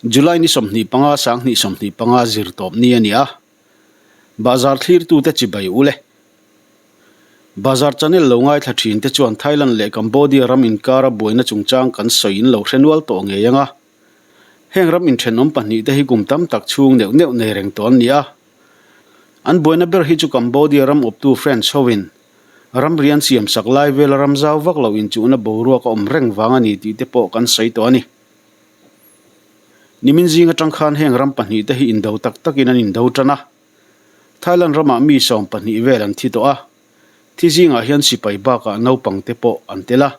July ni 25 2025 zir tawp ni a ni a. Bahzar thlirtute chibai ule. Bahzar channel lo ngaithla thin te chuan Thailand leh Cambodia ram inkara buaina chungchang kan sawi in lo hre nual tawh ngei ang a. Heng ram inthenawm pahnihte hi kum tam tak chhung neuh neuh nei reng tawh an ni a. An buaina ber hi chu Cambodia ram awptu French hovin ramri an siamsak lai vela ram zau vak lo inchuhna boruak a awm reng vang a ni tih te pawh kan sawi tawh a ni. Nimin zing atang khan heng ram pahnihte hi indo tak takin an indo tan a. Thailand ramah mi 12 vel an thi tawh a. Thi zingah hian sipai bakah naupangte pawh an tel a.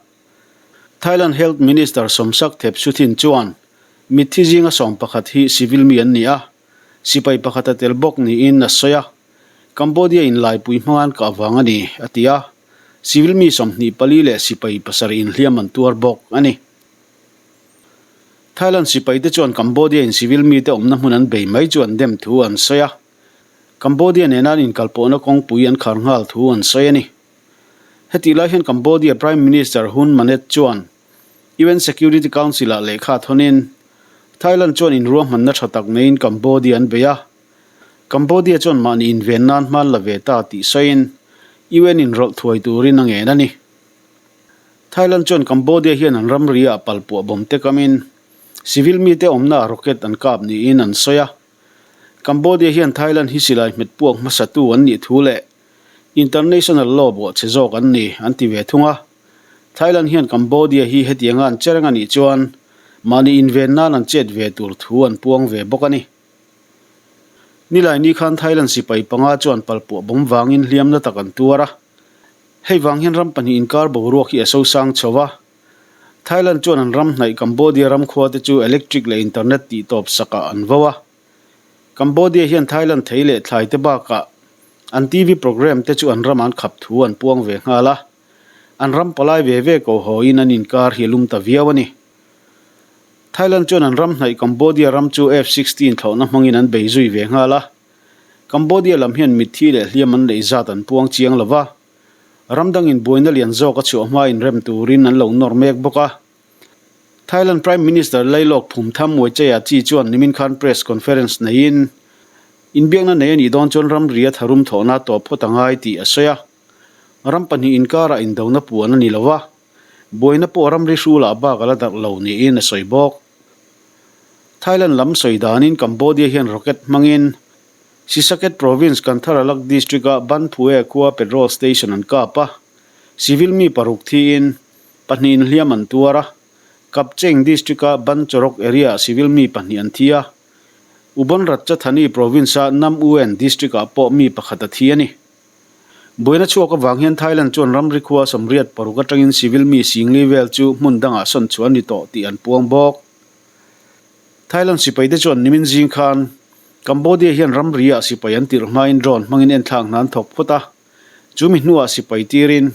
Thailand Health Minister Somsak Thepsuthin chuan mitthi zinga 11 hi civil mi an ni a, sipai pakhat a tel bawk niin a sawi a. Cambodia in laipui hmangan kah vang a ni, a ti a. Civil mi 24 leh sipai 7 inhliam an tuar bawk a ni. Thailand sipaite chuan Cambodia in civil mite awmna hmun an bei mai chu an dem thu an sawi a. Cambodia nena an inkalpawhna kawngpui an khar nghal thu an sawi a ni. Hetih lai hian Cambodia Prime Minister Hun Manet chuan UN Security Council-ah lehkha thawnin Thailand chuan inruahmanna tha tak neiin Cambodia an bei a. Cambodia chuan mahni inven nan hman la ve ta tih sawiin UN inrawlh thuai turin a ngen a ni. Thailand chuan Cambodia hian an ramri-ah palpuah bawm te kamin civil mite awmnaah rocket an kap niin an sawi a. Cambodia hian Thailand hi silai hmet puak hmasatu an nih thu leh international law bawhchhe zawk an ni an ti ve thung a. Thailand hian Cambodia hi hetianga an che reng a nih chuan mahni inven nan an chet ve tur thu an puang ve bawk a ni. Nilai ni khan Thailand sipai panga chuan palpuah bawm vangin hliamna tak an tuar a. Hei vang hian ram pahnih inkar boruak hi a sosang chho a. Thailand chuan an ram hnaih Cambodia ram khua te chu electric leh internet tih tawp sakah an vo a. Cambodia hian Thailand thei leh thlai te bakah an TV program te chu an ram an khap thu an puang ve nghal a. An ram palai ve ve ko hawiin an inkar hi a lum ta viau a ni. Thailand chuan an ram hnaih Cambodia ram chu F-16 thlawhna hmangin an bei zui ve nghal a. Cambodia lam hian mitthi leh hliam an neih zat an puang chiang lo va, ram dangin buaina lian zawk a chhuah hmain rem turin an lo nawr mek bawk a. Thailand Prime Minister Lailawk Phumtham Wechaya-chi chuan nimin khan press conference neiin, inbiakna nei a nih dawn chuan ramri a tharum thawhna tawp phawt a ngai tih a sawi a. Ram pahnih inkarah indona puan a ni lo va, buaina pawh ramri hrulah bak a la darh lo niin a sawi bawk. Thailand lam sawi danin Cambodia hian rocket hmangin Sisaket province Kantharalak district-a Ban Phue khua petrol station an kap a, civil mi paruk thiin pahnih inhliam an tuar a. Kap Cheng district-a Ban Chorok area-ah civil mi pahnih an thi a, Ubon Ratchathani province-a Nam Uen district-ah pawh mi pakhat a thi a ni. Buaina chhuak avang hian Thailand chuan ramri khua 86 atangin civil mi singli vel chu hmun dangah sawn chhuah a ni tawh tih an puang bawk. Thailand sipaite chuan nimin zing khan Cambodia hian ramri-ah sipai an tirh hmain drone hmangin enthlak hna an thawk phawt a, chu mi hnuah sipai tirin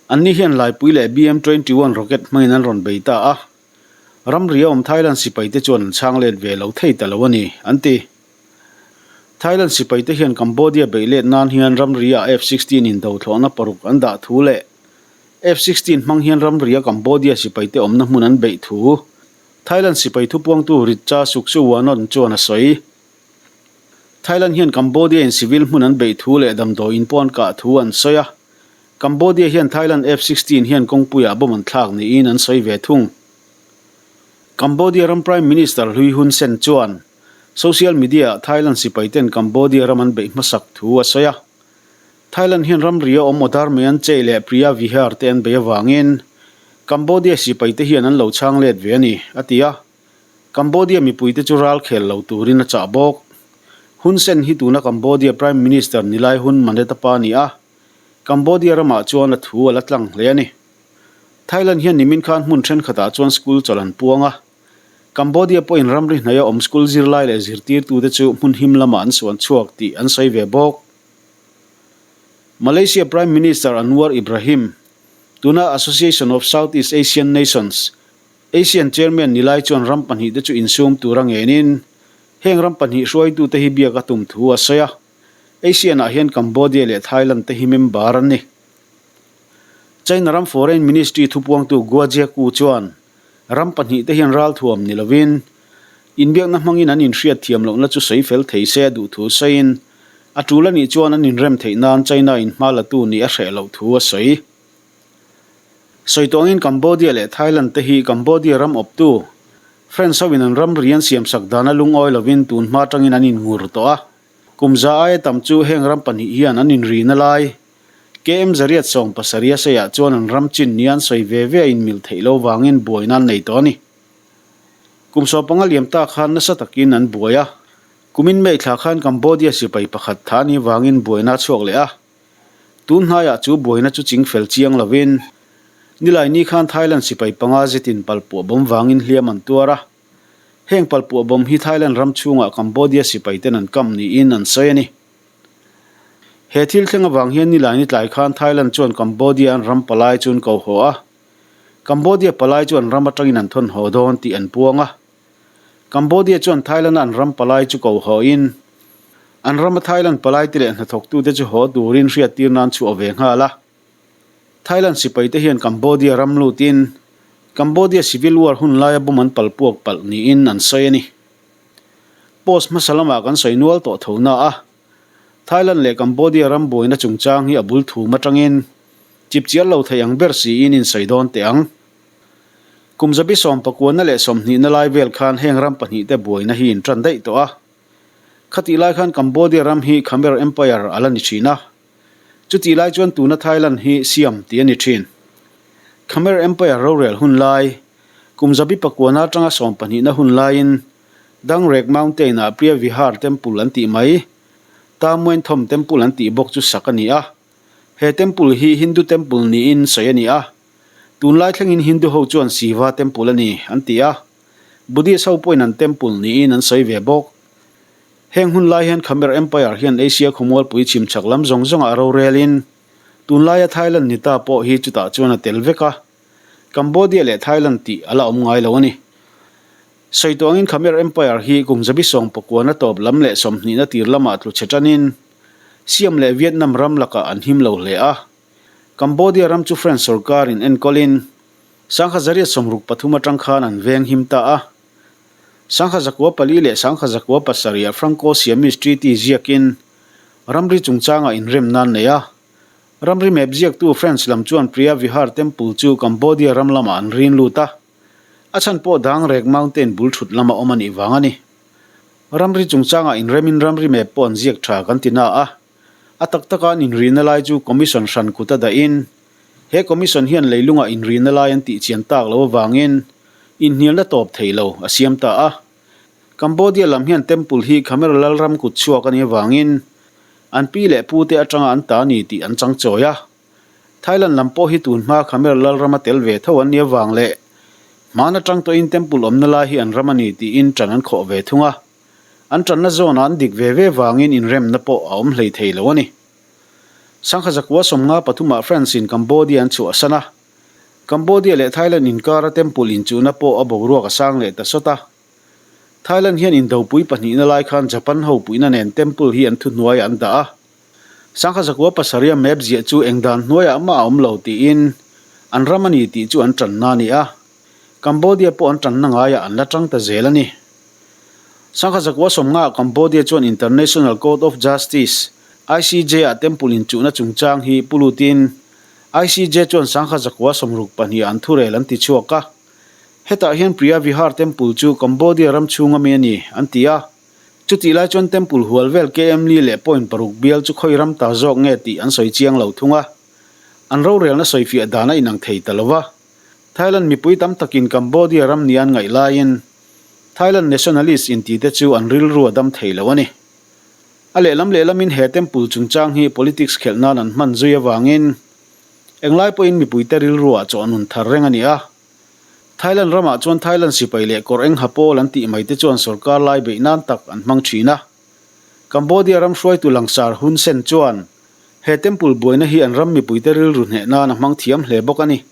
anni hian laipui leh BM-21 rocket hmangin an rawn bei ta a, ramri a awm Thailand sipaite chuan an chhang let ve lo thei ta lo a ni, an ti. Thailand sipaite hian Cambodia beih let nan hian ramri-ah F-16 in do thlawhna paruk an dah thu leh F-16 hmang hian ramri-a Cambodia sipaite awmna hmun an beih thu Thailand sipai thupuangtu Ritcha Suksuwanon chuan a sawi. Thailand hian Cambodia in civil hmun an beih thu leh damdawi in pawh an kah thu an sawi a. Cambodia hian Thailand F-16 hian kawngpuiah bomb an thlak niin an sawi ve thung. Cambodia ram Prime Minister Hlui Hun Sen chuan Social media-ah Thailand sipaiten Cambodia ram an beih hmasak thu a sawi a. Thailand hian ramri a awm Oddar Mean Chey leh Preah Vihear te an beih avangin Cambodia sipaite hian an lo chhang let ve a ni, a ti a. Cambodia mipuite chu ral khel lo turin a chah bawk. Hun Sen hi tuna Cambodia Prime Minister Nilai Hun Manet a pa a ni a, Cambodia ramah chuan a thu a la tlang hle a ni. Thailand hian nimin khan hmun thenkhatah chuan school chawlh an puang a. Cambodia pawhin ramri hnaia awm school zirlai leh zirtirtute chu hmun him lamah an suan chhuak tih an sawi ve bawk. Malaysia Prime Minister Anwar Ibrahim, tuna Association of Southeast Asian Nations, ASEAN Chairman ni lai chuan ram pahnihte chu insum tura ngenin heng ram pahnih hruaitute hi biak a tum thu a sawi a. ASEAN-ah hian Cambodia leh Thailand te hi member an ni. China ram Foreign Ministry thupuangtu Guo Jiaku chuan ram pahnihte hian ralthuam ni lovin Inbiakna hmangin an inhriat thiam lohna chu sawi fel thei se a duh thu sawiin, a tul a nih chuan an inrem theih nan China in hma latu nih a hreh loh thu a sawi. Sawi tawngin Cambodia leh Thailand te hi Cambodia ram awptu French ho in an ramri an siamsak dana lungawi lovin tun hma atangin an inngur tawh a. Kum za aia tam chu heng ram pahnih hian an inrina lai KM zariat 70 a sawiah chuan an ram chin nia an sawi ve ve a inmil theih lo vangin buaina an nei tawh a ni. Kum 15 liam ta khan nasa takin an buai a, kumin May thla khan Cambodia sipai pakhat tha ni vangin buaina a chhuak leh a. Tun hnaiah chu buaina chu ching fel chiang lovin Nilaini khan Thailand sipai panga zetin palpuah bawm vangin hliam an tuar a. Heng palpuah bawm hi Thailand ram chhungah Cambodia sipai ten an kam niin an sawi a ni. He thil thleng avang hian Nilaini tlai khan Thailand chuan Cambodia an ram palai chu an ko haw a. Cambodia palai chu an ram atangin an thawn haw dawn tih an puang a. Cambodia chuan Thailand-a an ram palai chu ko hawin an rama Thailand palaite leh hnathawktute chu haw turin hriattir nan chhuah ve nghal a. Thailand sipaite hian Cambodia ram lutin Cambodia Civil War hun laia bum an palpuak palh niin an sawi a ni. Post hmasa lamah kan sawi nual tawh tho na a, Thailand leh Cambodia ram buaina chungchang hi a bul thum atangin chipchiar lo thei ang ber siin insawi dawn teh ang. Kum zabi sawm pakuana leh sawmhnihna lai vel khan heng ram pahnihte buaina hi intan daih tawh a. Khatih lai khan Cambodia ram hi Khmer Empire a la ni thin a. Chutih lai chuan tuna Thailand hi Siam tih a ni thin. Khmer Empire rorel hun lai, kum zabi pakuana atanga sawmpahnihna hun laiin Dangrek Mountain-ah Preah Vihar Temple an tih mai, Ta Muen Thom Temple an tih bawk chu sak a ni a. He temple hi Hindu temple niin sawi a ni a. Tunlai thlengin Hindu ho chuan Siva temple a ni an ti a. Buddhist ho pawhin an temple niin an sawi ve bawk. Heng hun lai hian Khmer Empire hian Asia khawmualpui chhim chhak lam zawng zawngah rorelin, tunlaia Thailand ni ta pawh hi chutah chuan a tel vek a. Cambodia leh Thailand tih a la awm ngai lo a ni. Sawi tuangin Khmer Empire hi kum zabi sawm pakuana tawp lam leh sawmhnihna tir lamah tlu chhe tanin, Siam leh Vietnam ram lakah an him lo hle a. Cambodia ram chu French sorkarin enkawlin, sangha zariat 63 atang khan an veng him ta a. Sangha 4 leh sangha 7 ah Franco-Siamese Treaty ziakin ramri chungchangah inrem nan nei a. Ramri map ziaktu French lam chuan Preah Vihar Temple chu Cambodia ram lamah an rin lut a. A chhan pawh Dangrek Mountain bul thut lama awm a nih vang a ni. Ramri chungchangah inremin ramri map pawh an ziak tha kan ti na a. A tak taka an inrihna lai chu Commission hran kut a dahin he Commission hian leilungah inrihna lai an tihchian tak loh avangin inhnialna tawp thei lo a siam ta a. Cambodia lam hian temple hi Khmer Lalram kut chhuak a nih avangin an pi leh pute atanga an ta ni tih an chang chawi a. Thailand lam pawh hi tun hma Khmer Lalrama tel ve tho an nih avang leh hmaan atang tawhin temple awmna lai hi an ram a ni tiin ṭan an khawh ve thung a. An ṭanna zawnah an dik ve ve vangin inremna pawh a awm hlei thei lo a ni. Sangha zakua 53ah France in Cambodia an chhuahsan a. Cambodia leh Thailand inkara temple inchuhna pawh a boruak a sang leh ta sawt a. Thailand hian indopui pahnihna lai khan Japan ho puihna nen temple hi an thuhnuaiah an dah a. Sangha zakua pasarih a map ziah chu eng dan hnuaiah mah a awm lo tiin an ram a ni tih chu an ṭanna a ni a. Cambodia pawh an ṭanna ngaiah an la ṭang ta zel a ni. Sangha zakua 50 ah Cambodia chuan International Court of Justice, ICJ, ah temple inchuhna chungchang hi pu lutin ICJ chuan sangha zakua 62 ah an thurel an ti chhuak a. Hetah hian Preah Vihar Temple chu Cambodia ram chhunga mi a ni, an ti a. Chutih lai chuan temple hual vel KM li leh point paruk bial chu khawi ram ta zawk nge tih an sawi chiang lo thung a. An rorelna sawifiah dan a inang thei ta lo va. Thailand mipui tam takin Cambodia ram nia an ngaih laiin Thailand nationalist intite chu an rilru a dam thei lo a ni. A lehlam lehlamin he temple chungchang hi politics khelh nan an hman zui avangin englai pawhin mipuite rilruah chawhnun thar reng a ni a. Thailand ramah chuan Thailand sipai leh kawr eng ha pawl an tih mai te chuan sorkar lai beih nan tak an hmang thin a. Cambodia ram hruaitu langsar Hun Sen chuan he temple buaina hi an ram mipuite rilru hneh nan a hmang thiam hle bawk a ni.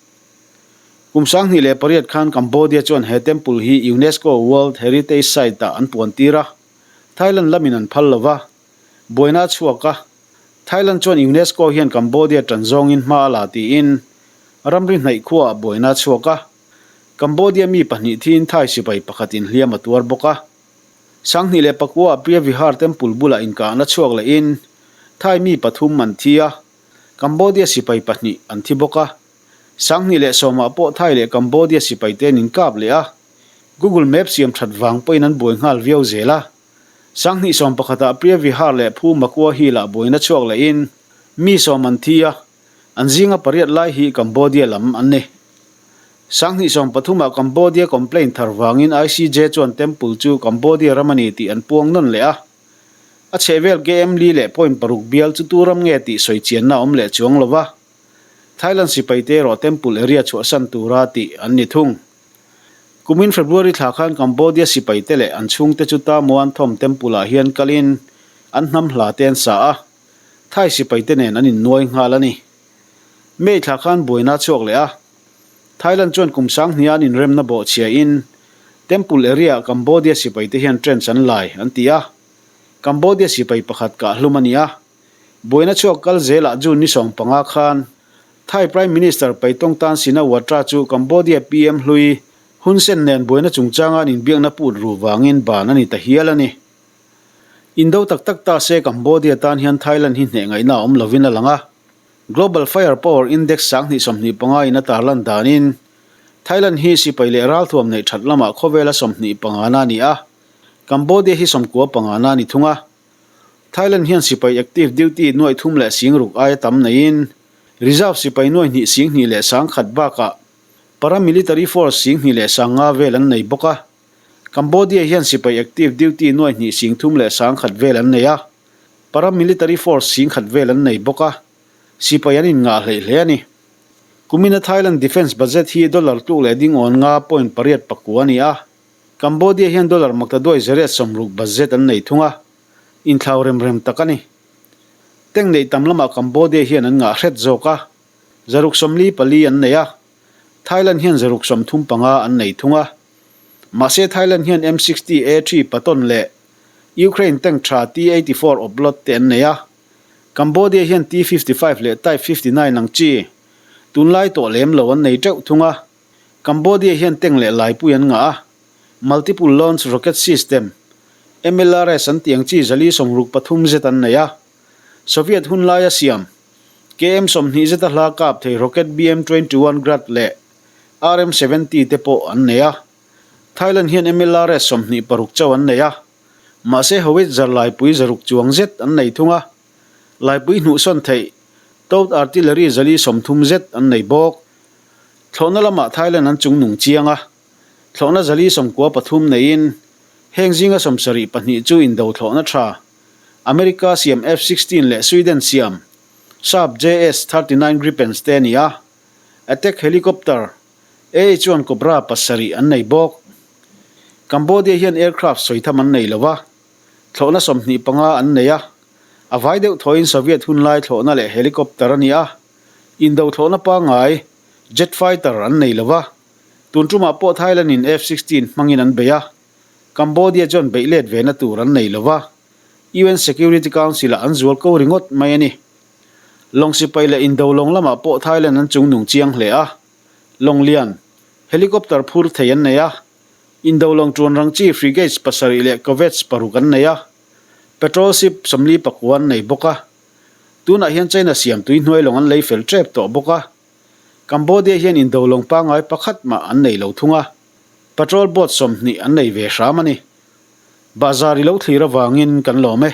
Kum 2008 khan Cambodia chuan he temple hi UNESCO World Heritage Site-ah an puan tir a, Thailand lamin an phal lo va, buaina a chhuak a. Thailand chuan UNESCO hian Cambodia tan zawngin hma a la tiin ramri hnaih khuaah buaina a chhuak a. Cambodia mi pahnih thiin Thai sipai pakhatin hliam a tuar bawk a. 2009 ah Preah Vihear Temple bulah inkahna chhuak lehin Thai mi pathum an thi a, Cambodia sipai pahnih an thi bawk a. 2010 ah pawh Thai leh Cambodia sipai te an inkap leh a, Google Map siam that vang pawhin an buai nghal viau zel a. 2011 ah Preah Vihear leh Phu Makua Hill ah buaina chhuak lehin mi sawm an thi a, an zinga pariat lai hi Cambodia lam an ni. 2013 ah Cambodia complaint thar vangin ICJ chuan temple chu Cambodia ram a ni tih an puang nawn leh a. A chhehvel KM li leh point paruk bial chu tu ram nge tih sawi chianna a awm leh chuang lo va. Thailand sipai te erawh temple area chhuahsan tura tih an ni thung. Kumin February thla khan Cambodia sipai te leh an chhungte chu Ta Muan Thom temple ah hian kalin an hnam hla te an sa a, Thai sipai te nen an innuai nghal a ni. May thla khan buaina a chhuak leh a, Thailand chuan kum sanghnia an inremna bawhchhia in Temple area ah Cambodia sipai te hian trench an lai an ti a, Cambodia sipai pakhat kah hlum a ni a. Buaina chhuak kal zelah June ni 15 khan Thai Prime Minister Paetongtarn Shinawatra chu Cambodia PM hlui Hun Sen nen buaina chungchanga an inbiakna put ru vangin ban a ni ta hial a ni. Indo tak tak ta se Cambodia tan hian Thailand hi hneh ngaihna a awm lovin a lang a. Global Fire Power Index 2025 in a tarlan danin Thailand hi sipai leh ralthuam neih that lamah khawvela 25 na a ni a, Cambodia hi 95 na a ni thung a. Thailand hian sipai active duty nuaih thum leh sing ruk aia tam neiin reserve sipai nuaih hnih sing hnih leh sang khat bakah paramilitary force sing hnih leh sang nga vel an nei bawk a. Cambodia hian sipai active duty nuaih hnih sing thum leh sang khat vel an nei a, paramilitary force sing khat vel an nei bawk a, sipai an inngah hleih hle a ni. Kumina Thailand defence budget hi dollar tluk leh ding awn nga point pariat pakua a ni a. Cambodia hian dollar maktaduai zariat sawmruk budget an nei thung a, inthlau rem rem tak a ni. Tank neih tam lamah Cambodia hian an ngah hret zawk a, zaruk 44 an nei a, Thailand hian zaruk 35 an nei thung a. Mahse Thailand hian M60 A3 Patton leh Ukraine tank tha T-84 Oplot te an nei a, Cambodia hian T-55 leh Type 59 ang chi tunlai tawh lem lo an nei teuh thung a. Cambodia hian tank leh laipui an ngah a, Multiple Launch Rocket System, MLRS, an tih ang chi zali 63 zet an nei a. Soviet hun laia siam, KM 20 zeta hla kap thei rocket BM 21 Grad leh RM 70 te pawh an nei a. Thailand hian MLRS 26 chauh an nei a, mahse howitzer laipui zaruk chuang zet an nei thung a. Laipui hnuhsawn theih, towed artillery zali 30 zet an nei bawk. Thlawhna lamah Thailand an chung nung chiang a, thlawhna 493 neiin heng zinga 72 chu indo thlawhna tha, America siam F-16 leh Sweden siam Saab JS 39 Gripens te a ni a, attack helicopter AH-1 Cobra pasarih an nei bawk. Cambodia hian aircraft sawi tham an nei lo a, thlawhna 25 an nei a, a vai deuh thawiin Soviet hunlai thlawhna leh helicopter a ni a. Indo thlawhna pangngai, jet fighter, an nei lo va, tun tumah pawh Thailand in F-16 hmangin an bei a, Cambodia chuan beih let ve na tur an nei lo va, UN Security Council ah an zual ko ringawt mai a ni. Lawng sipai leh indo lawng lamah pawh Thailand an chungnung chiang hle a, lawng lian, helicopter phur thei an nei a, indo lawng tuan rang chi frigates pasarih leh corvettes paruk an nei a, patrol ship 49 an nei bawk a. Tunah hian China siam tui hnuai lawng an lei fel tep tawh bawk a, Cambodia hian indo lawng pangngai pakhat mah an nei lo thung a, patrol boat 20 an nei ve hram a ni. Bahzar i lo thlir avangin kan lawm e.